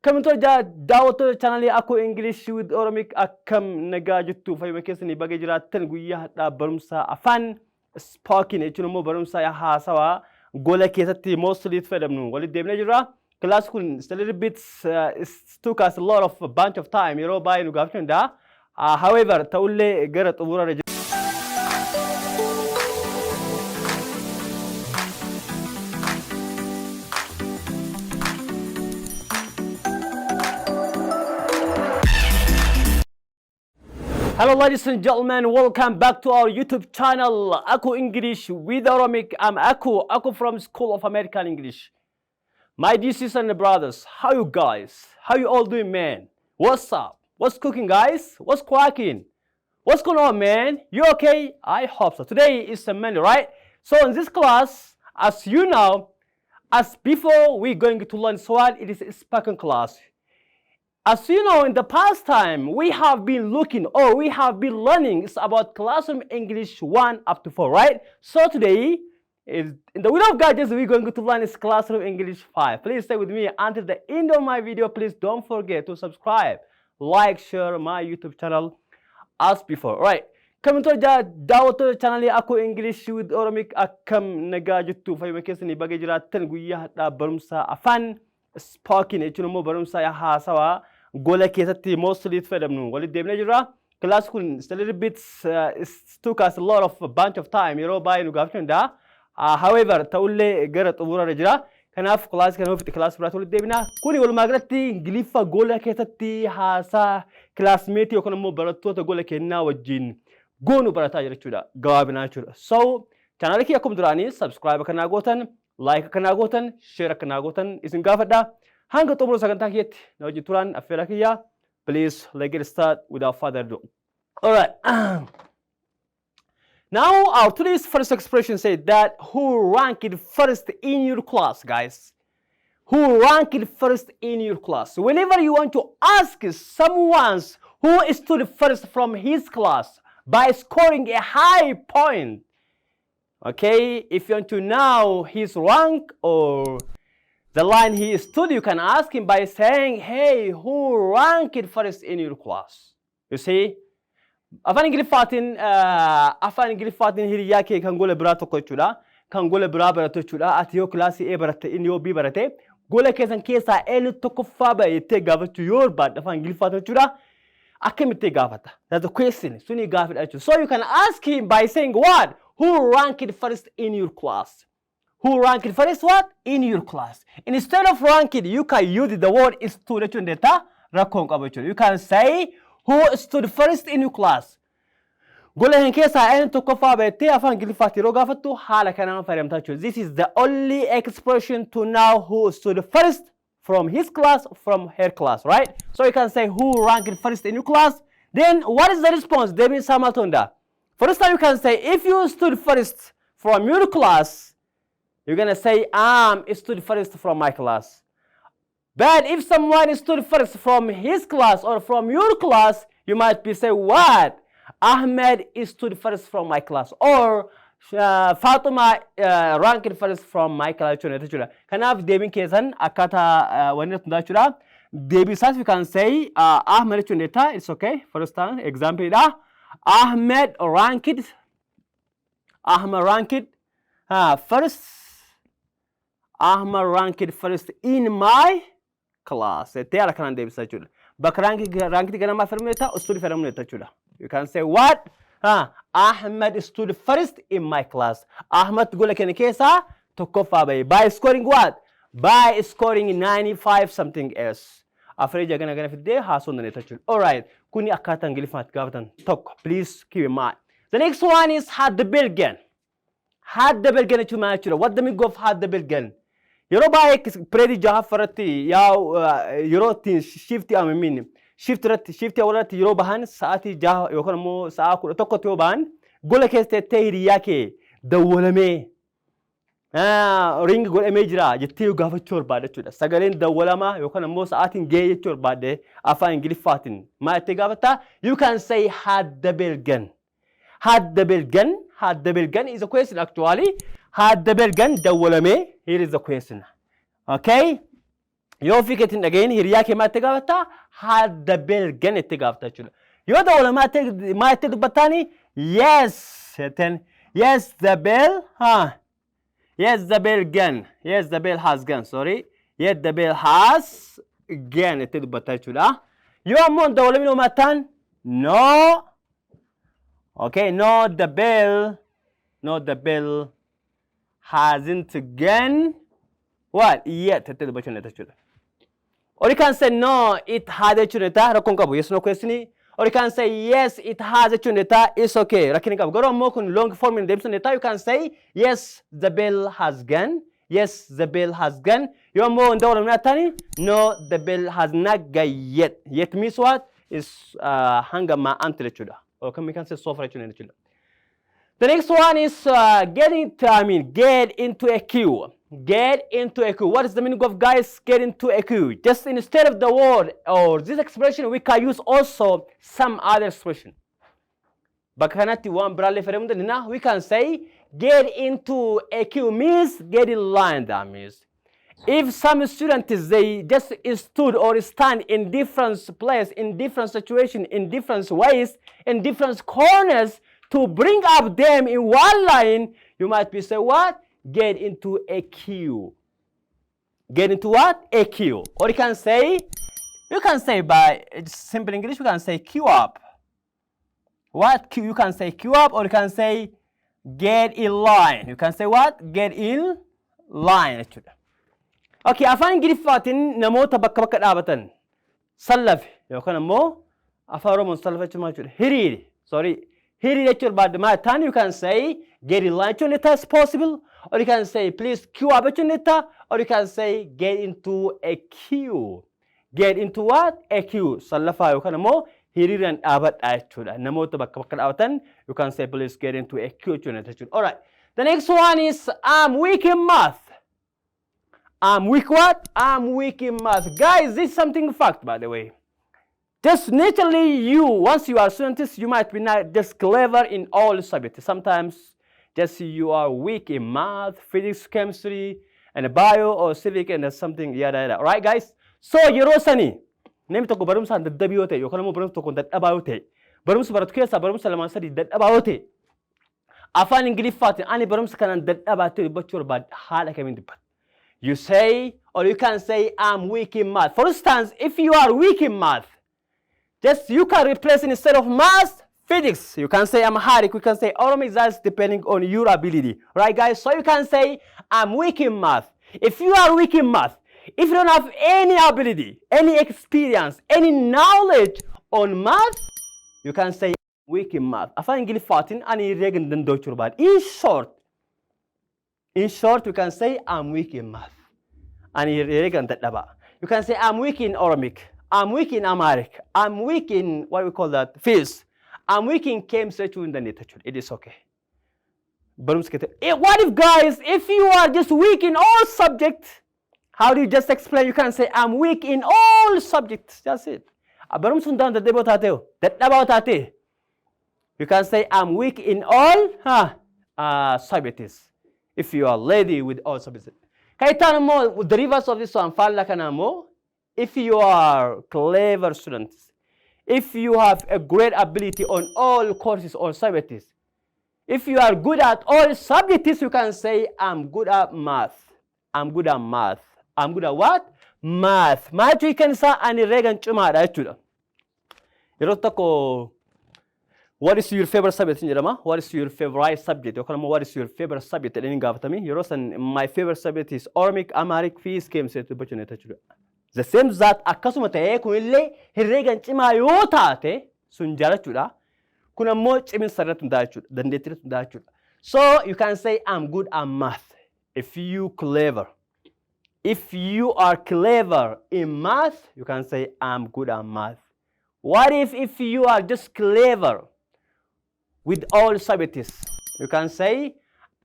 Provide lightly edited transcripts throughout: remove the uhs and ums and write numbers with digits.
Kabajamtoota daawwattoota chaanalii Akoo English with Oromic, akkam nagaa jirtu? Fayyuma keessanii baga jiraattan. Guyyaa har'aa barumsa afaan spoken jechuun immoo barumsa haasawaa gola keessatti mostly itti fayyadamnu walitti deebinee jirra. Class kun is a little bit it took us a lot of a bunch of time, yeroo baay'ee nu gaafachuu danda'a. However, ta'ullee gara xumurarra jira. Hello, ladies and gentlemen, welcome back to our YouTube channel, Aku English with Oromic. I'm Aku, Aku from School of American English. My dear sisters and brothers, how you guys? How you all doing, man? What's up? What's cooking, guys? What's cracking? What's going on, man? You okay? I hope so. Today is a Monday, right? So in this class, as you know, as before, we're going to learn what it is, a spoken class. As you know, in the past time, we have been looking or we have been learning it's about classroom English 1 up to 4, right? So today, is in the will of God, just we're going to learn is classroom English 5. Please stay with me until the end of my video. Please don't forget to subscribe, like, share my YouTube channel as before. All right. Kabajamtoota daawwattoota chaanalii Akoo English with Oromic, akkam nagaa jirtu? Fayyuma keessanii baga jiraattan. Guyyaa har'aa barumsa afaan spoken jechuun immoo barumsa haasawaa gola keessatti mostly itti fayyadamnu walitti deebinee jirra. Class kun is a little bit it took us a lot of a bunch of time, yeroo baay'ee nu gaafachuu danda'a. However, ta'ullee gara xumurarra jira. Kanaaf class kana ofitti class biraatti walitti deebina. Kuni walumaa galatti Ingiliffa gola keessatti haasaa classmate yookaan immoo barattoota gola kennaa wajjin goonu barataa jira jechuudha. Gabaabinaa jechuudha. So, chaanaalii kiyya akkuma duraanii subscribe akkanaa gootan, like akkanaa gootan, share akkanaa gootan isin gaafadha. Hanga xumura sagantaa kiyyatti na wajjin turaan affeera kiyya. Please, let's get started without further ado. Alright. Now, our today's first expression said that who ranked first in your class, guys? Who ranked first in your class? Whenever you want to ask someone who stood first from his class by scoring a high point, okay, if you want to know his rank or the line he stood, you can ask him by saying, "Hey, who ranked first in your class?" You see? Afaan Ingiliffaatiin hiriyaa kee kan gola biraa tokko jechuudha. Kan gola biraa baratu jechuudha. Ati yoo kilaasii A baratte, inni yoo B barate, gola keessan keessaa eenyu tokkoffaa ba'e jettee gaafachuu yoo barbaadde afaan Ingiliffaatiin jechuudha. Akkamitti gaafata? That's the question. Suni gaafidha jechuudha. So you can ask him by saying what? Who ranked first in your class? Who ranked first what? In your class. Instead of ranked, you can use the word stood jechuun dandeetta. Rakkoon qabu jechuudha. You can say, "Who stood first in your class?" Gola hin keessaa eenyu tokkoffaa beektee afaan Ingiliffaatti yeroo gaafattu haala kanaan fayyadamtaa jechuudha. This is the only expression to know who stood first from his class, from her class, right? So you can say, "Who ranked first in your class?" Then what is the response? Deebiin isaa maaltu hundaa? First time you can say, if you stood first from your class, you're gonna say, "I'm stood first from my class." But if someone stood first from his class or from your class, you might be say what? "Ahmed stood first from my class" or "Fatima ranked first from my class" jechuudha. Kanaaf deebiin keessan akkaataa wanni irratti hundaa jechuudha. Deebii isaas you can say Ahmed jechuun dandeetta. It's okay. First time example dha. Ahmed ranked first, Ahmed ranked first in my class. Jettee haala kanaan deebisa jechuudha. Bakka ranked ganamaa fayyadamuu dandeetta, stood fayyadamuu dandeetta jechuudha. You can say what? Ahmed stood first in my class. Ahmed gola keenya keessaa tokkoffaa bahe. By scoring what? By scoring 95 something else. Afurii gana gana fiddee haasoo dandeetta jechuudha. Alright. Kuni akkaataa Ingiliffaatti gaafatan tokko. Please keep in mind. The next one is had the bell gone. Had the bell gone jechuun maal jechuudha? What the meaning of had the bell gone? Yeroo baay'ee period jahaffaa irratti yaa yeroo ittiin shiftii amamin shift irratti shiftii awwaal yeroo bahan, sa'aatii 6 yookaan immoo sa'a 11tti yoo bahan, gola keessa teettee hiriyaa kee dawwalamee ring godhamee jira jettee yoo gaafachuu barbaadde jechuudha. Sagaleen dawwalamaa yookaan immoo sa'aatiin gahee jechuu barbaadde afaan Ingiliffaatiin maal jettee gaafattaa? You can say, "Had the bell gone?" Had the bell gone? Had the bell gone is a question, actually. Had the bell gone, dawwalamee. Here is the question. Okay? Yoo ofii keetiin hin dhagahin hiriyaa kee maal itti gaafatta? "Has the bell gone?" itti gaafata jechuudha. Yoo dawwala maal itti dubbattaani? "Yes" jetteen. Yes, the bell, huh? Yes, the bell gone. Yes, the bell has gone. Sorry. Yes, the bell has gone itti dubbatta jechuudha. Yoo ammoo hin dawwalamin uumattaan, "No. Okay, no, the bell. No, the bell hasn't gone." What? "Yet" itti dubbachuu dandeetta jechuudha. Or you can say "No, it has" jechuu dandeetta, rakkoon qabu. Yes no question. Or you can say "Yes, it has" jechuu dandeetta, it's okay, rakkina qabu. Garuu ammoo kun long form hin deebisuu dandeetta. You can say, "Yes, the bell has gone. Yes, the bell has gone." Yoo ammoo hin dawwalamne attani, "No, the bell has not gone yet." Yet means what? Is hanga ammaa until jechuudha. Or we can say so far jechuudha jechuudha. The next one is getting to, I mean, get into a queue. Get into a queue. What is the meaning of, guys, get into a queue? Just instead of the word or this expression, we can use also some other expression. Bakka kanatti waan biraallee fayyadamuu dandeenya. We can say get into a queue means get in line, that means. If some students, they just stood or stand in different place, in different situation, in different ways, in different corners to bring up them in one line, you might be say what? Get into a queue. Get into what? A queue. Or you can say by simple English, you can say queue up. What? Queue? You can say queue up or you can say get in line. You can say what? Get in line jechuudha. Okay, afaan Ingiliffaatiin namoota bakka bakka dhaabatan sallafe yookaan ammoo afaan Oromoon sallafe jechuun maal jechuudha? Hiriiri. Sorry. Hiriiri jechuun barbaadde maal ta'an, you can say get in line jechuun ni is possible, or you can say please queue up jechuun ni ta'a, or you can say get into a queue. Get into what? A queue. Sallafaa yookaan ammoo hiriiraan dhaabadha jechuudha. Namoota bakka bakka dhaabatan, you can say please get into a queue jechuudha jechuudha. Alright. The next one is I'm weak in math. I'm weak what? I'm weak in math. Guys, this is something fact, by the way. Just naturally, you, once you are students, you might be not just clever in all subjects. Sometimes just you are weak in math, physics, chemistry, and bio or civic and something, yada yada. Alright, guys? So, yeroo sanii, namni tokko barumsaan dadhabii yoo ta'e yookaan immoo barumsa tokkoon dadhabaa yoo ta'e, barumsa baratu keessaa barumsa lamaan sadii dadhabaa yoo ta'e, afaan Ingiliffaatiin ani barumsa kanaan dadhabaa ta'e dubbachuu barbaada haala kamiin dubbata? You say, or you can say, "I'm weak in math." For instance, if you are weak in math, just you can replace instead of math, physics. You can say Amharic, you can say Oromic, that's depending on your ability. Right, guys? So you can say, "I'm weak in math." If you are weak in math, if you don't have any ability, any experience, any knowledge on math, you can say weak in math. Afaan Ingiliffaatiin ani herreega hin danda'u jechuu barbaada. In short, you can say I'm weak in math. Ani herreega dadhabaa. You can say I'm weak in Oromic. I'm weak in Amharic. I'm weak in what we call that, physics. I'm weak in chemistry jechuu hin dandeetta jechuudha. It is okay. Barumsa keessa. What if, guys, if you are just weak in all subjects, how do you just explain? You can say I'm weak in all subjects. That's it. Barumsa hundaan dadhaboo taatee dadhabaa taatee, you can say I'm weak in all subjects. If you are ready with all subjects. Kan itti aanu immoo, the reverse of this one, faallaa kana immoo, if you are clever students, if you have a great ability on all courses or subjects, if you are good at all subjects, you can say, "I'm good at math. I'm good at math." I'm good at what? Math. Maal jechuu hiikan isaa ani herreegan cimaadha jechuudha. Yeroo tokko "What is your favorite subject?" jedhama. "What is your favorite subject?" yookaan immoo "What is your favorite subject?" jedhanii gaafatami. Yeroo san "My favorite subject is Oromic, Amharic, Physics, Chemistry" dubbachuu ni jechuudha. The same that akkasuma ta'ee kunillee herreegan cimaa yoo taate sun jaalachuudha. Kun ammoo ciminsa irratti hundaa'a jechuudha. Dandeettii irratti hundaa'a jechuudha. So you can say I'm good at math. If you clever. If you are clever in math, you can say I'm good at math. What if you are just clever with all subjects? You can say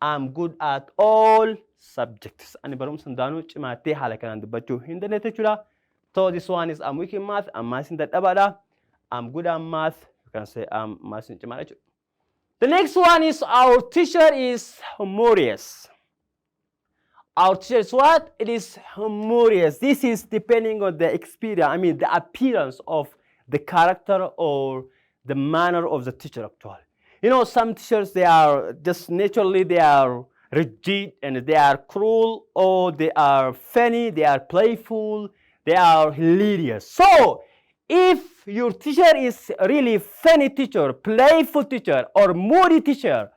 I'm good at all subjects. Ani barumsa hundaanuu cimaattee haala kanaan dubbachuu hin dandeette jechuudha. So this one is I'm weak in math, I'm maths dadhabaadha. I'm good at math. You can say I'm maths cimaadha jechuudha. The next one is our teacher is humorous. Our teacher is what? It is humorous. This is depending on the experience, I mean, the appearance of the character or the manner of the teacher, actually. Some teachers, they are just naturally, they are rigid and they are cruel, or they are funny, they are playful, they are hilarious. So, if your teacher is really funny teacher, playful teacher, or moody teacher,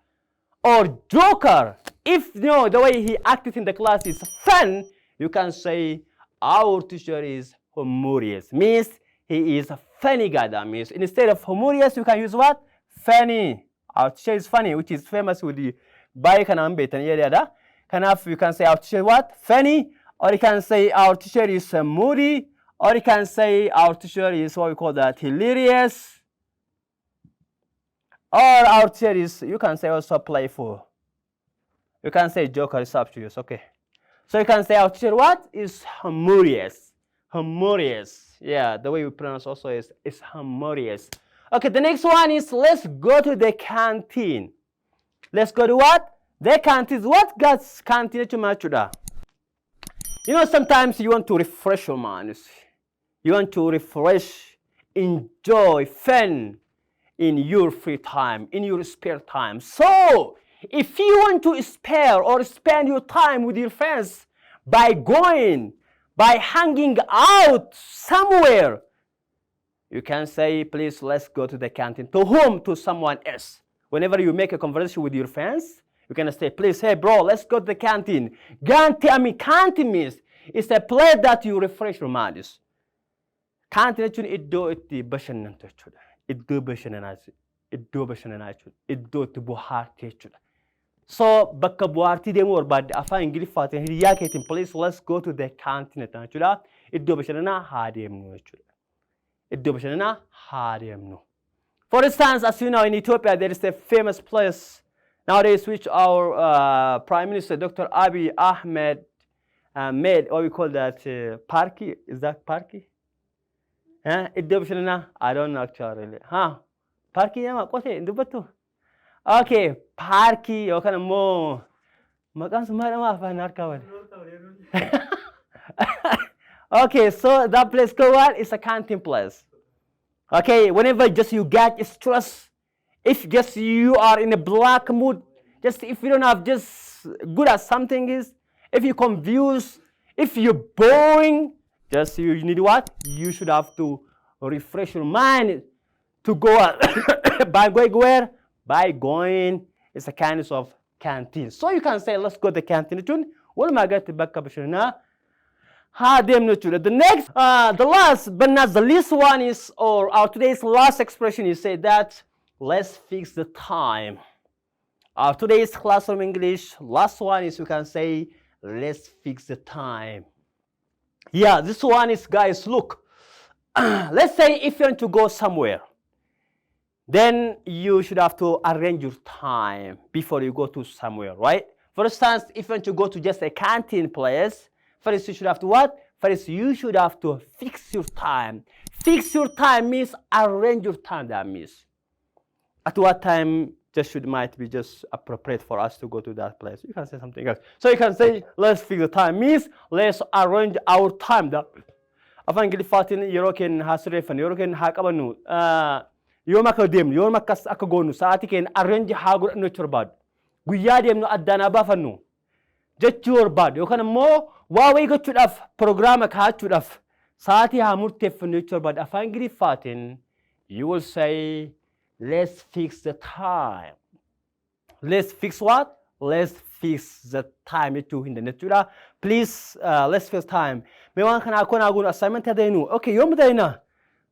or joker, if you know the way he acted in the class is fun, you can say our teacher is humorous. Means he is a funny guy. That means instead of humorous, you can use what? Funny. Our teacher is funny, which is famous with the baay'ee kanaan beektan jedhadha. Kanaaf you can say our teacher what? Funny. Or you can say our teacher is moody. Or you can say our teacher is what we call that, hilarious. Or our teacher is, you can say also playful. You can say joker, it's up to you, it's okay. So you can say our teacher what? Is humorous. Humorous. Yeah, the way we pronounce also is humorous. Okay, the next one is let's go to the canteen. Let's go to what? The canteen. What gas canteen jechuun maal jechuudha? Sometimes you want to refresh your mind. You want to refresh, enjoy, fun in your free time, in your spare time. So, if you want to spare or spend your time with your friends by going, by hanging out somewhere, you can say, "Please, let's go to the canteen." To whom? To someone else. Whenever you make a conversation with your friends, you can say, "Please, hey bro, let's go to the canteen." Canteen, I mean, canteen means it's a place that you refresh your minds. Canteen jechuun iddoo itti bashannantu jechuudha. Iddoo bashannanaa, iddoo bashannanaa jechuudha. Iddoo itti bohaartii jechuudha. So bakka bohaartii deemuu barbaadde afaan Ingiliffaatiin hiriyaa keetiin "Please, let's go to the canteen" jechuudha. Iddoo bashannanaa haa deemnu jechuudha. Iddoo bashannanaa haa deemnu. For instance, as you know, in Ethiopia, there is a famous place nowadays which our Prime Minister, Dr. Abiy Ahmed, made, what we call that, parki. Is that parki? Huh? Iddoo bashannanaa? I don't know actually. Huh? Parkii nama qote hin dubbattu? Okay, paarkii yookaan immoo maqaan sun maal jedhama afaan harkaa bade. Okay, so that place called what? It's a canteen place. Okay, whenever just you get stress, if just you are in a black mood, just if you don't have just good at something is, if you confused, if you're boring, just you need what? You should have to refresh your mind to go out by going where? By going, it's a kind of canteen. So you can say, "Let's go to the canteen" jechuun walumaa galatti bakka bashannanaa haa deemnu jechuudha. The next, the last but not the least one is, or our today's last expression is say that let's fix the time. Our today's classroom English last one is you can say let's fix the time. Yeah, this one is, guys, look. Let's say if you want to go somewhere, then you should have to arrange your time before you go to somewhere, right? For instance, if you want to go to just a canteen place, first you should have to what? First you should have to fix your time. Fix your time means arrange your time, that means. At what time just should might be just appropriate for us to go to that place. You can say something else. So you can say let's fix the time means let's arrange our time. That afaan Ingiliffaatiin yeroo keenya haa sirreeffannu, yeroo keenya haa qabannu, yoom akka deemnu, yoom akkas akka goonu, sa'aatii keenya arrange haa godhannu jechuu barbaadu. Guyyaa deemnu addaan haa baafannu jechuu barbaadu yookaan immoo waa wayii gochuudhaaf proogiraama kaa'achuudhaaf sa'aatii haa murteeffannu jechuu barbaadu. Afaan Ingiliffaatiin you will say let's fix the time. Let's fix what? Let's fix the time jechuu hin dandeettu jechuudha. Please, let's fix time. Mee waan kana akkoo naa goonu assignment adeenu. Okay, yoom deena?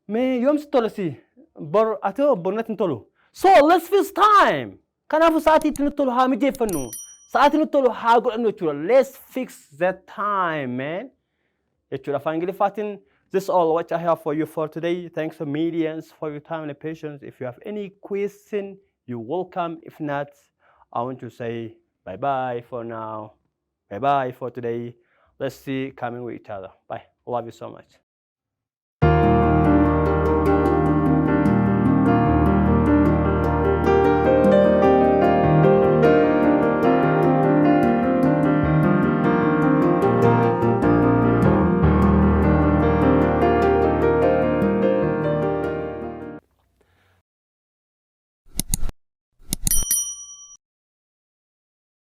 Mee yoom si tola si? Bor ati hoo bor natti hin tolu. So let's fix time. Kanaafuu sa'aatii itti nutti tolu haa mijeeffannu. Sa'aatii nutti tolu haa godhannu jechuudha. Let's fix the time, man. Jechuudha afaan Ingiliffaatiin. This is all what I have for you for today. Thanks for millions for your time and patience. If you have any question, you're welcome. If not, I want to say bye bye for now. Bye bye for today. Let's see coming with each other. Bye. Love you so much.